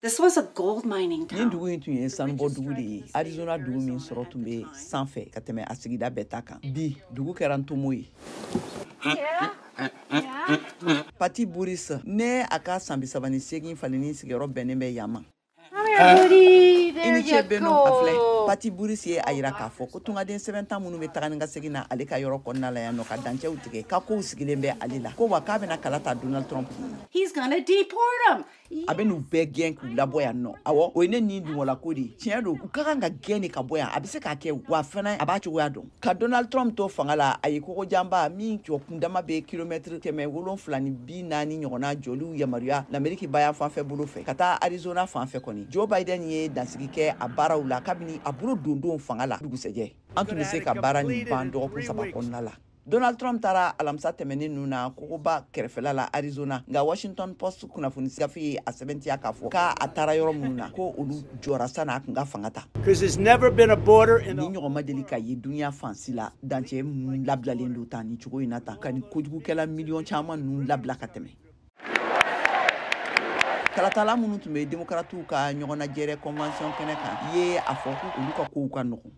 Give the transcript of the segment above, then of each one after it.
This was a gold mining Nin town. dugu in tun ye sanubɔ dugu de ye, Arizona dugu min sɔrɔ tun bɛ sanfɛ ka tɛmɛ a sigida bɛɛ ta kan. Bi, dugu kɛra ntomo ye. Pati Buris ne a ka san 38 falenni sigiyɔrɔ bɛnnen bɛ yan ma. Booty, I there ni you ce Beno. A filɛ, go. Pati Buris ye a yira k'a fɔ ko tungaden sɛbɛntan minnu bɛ taga ni ka segin na ale ka yɔrɔ kɔnɔna la yan nɔ, ka dancɛw tigɛ, ka kow sigilen bɛ ale la, ko wa k'a bɛna kala ta Donald Trump ye. He's gonna deport him. A bɛ n'u bɛɛ gɛn k'u labɔ yan nɔ. Awɔ, o ye ne ni dungɔla ko de ye. Tiɲɛ don, u ka kan ka gɛn de ka bɔ yan. A bɛ se k'a kɛ, wa fana a b'a cogoya dɔn. Ka Donald Trump to fanga la, a ye kogojanba min jɔ kundama bɛ kilomɛtiri 740 ɲɔgɔnna jɔliw yamaruya Lameriki bayan fanfɛ bolo fɛ ka taa Arizona fan fɛ. Kɔni, Joe Biden ye dansigi kɛ a baaraw la kabini a bolo dondon fanga la. Dugusɛjɛ, an tun bɛ se ka baara nin ban dɔgɔkun 3 kɔnɔna la. Donald Trump taara alamisa tɛmɛnen ninnu na kogoba kɛrɛfɛla la Arizona, nka Washington Post kunnafoni gafe ye a sɛbɛntiya k'a fɔ k'a a taara yɔrɔ minnu na, ko olu jɔra sanni a kun ka fanga ta. Because there's never been a border in Ni the ɲɔgɔn ma deli ka ye duniya fansi la, dancɛ minnu labilalen don tan ni cogo in na tan, ka nin kojugukɛla miliyɔn caman ninnu labila ka tɛmɛ. Kalatala minnu tun bɛ Demokaratiw ka ɲɔgɔnnajɛrɛ convention kɛnɛ kan ye a fɔ ko olu ka kow ka nɔgɔn.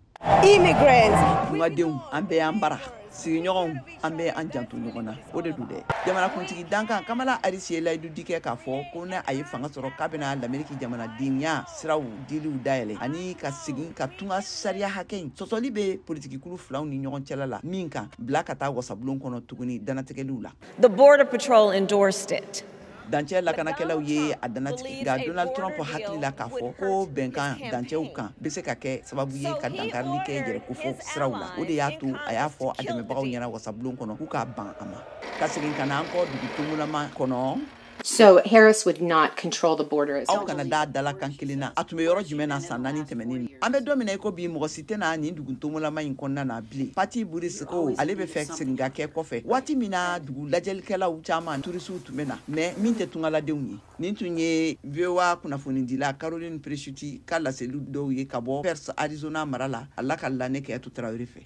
Immigrants. Tungadenw, an bɛɛ y'an bara sigiɲɔgɔnw, an bɛ an janto ɲɔgɔn na, o de don dɛ. Jamanakuntigi dankan Kamala Harris ye layidu di kɛ k'a fɔ ko ne a ye fanga sɔrɔ, k'a bɛna Lameriki jamanadenya siraw diliw dayɛlɛ ani ka segin ka tunga sariya hakɛ in sɔsɔli bɛ politikikulu filaw ni ɲɔgɔn cɛla la min kan, bila ka taa wasabulon kɔnɔ tuguni danatɛgɛliw la. The Border Patrol endorsed it. Dancɛ lakanakɛlaw ye a dannatigɛ, nka Donald Trump hakili la k'a fɔ ko bɛnkan dancɛw kan bɛ se ka kɛ sababu ye ka dankarili kɛ yɛrɛkofɔ siraw la. O de y'a to a y'a fɔ a dɛmɛbagaw ɲɛna wasabulon kɔnɔ k'u k'a ban a ma. Ka segin ka na an kɔ dugu tomolama kɔnɔ. So Harris would not control the border as Aw kana da dala kan kelen na. A tun bɛ yɔrɔ jumɛn na san 4 tɛmɛnen? An bɛ don min na i ko bi, mɔgɔ si tɛna nin dugu tomolama in kɔnɔna na bilen. Pati Buris ko ale bɛ fɛ segin ka kɛ kɔfɛ waati min na dugu lajɛlikɛlaw caman, turisiw tun bɛ na, mɛ min tɛ tungaladenw ye. Nin tun ye VOA kunnafonidila Caroline Presutti ka laseli dɔw ye ka bɔ Perse, Arizona mara la. A la ka lanɛ kɛ to Tarawele fɛ.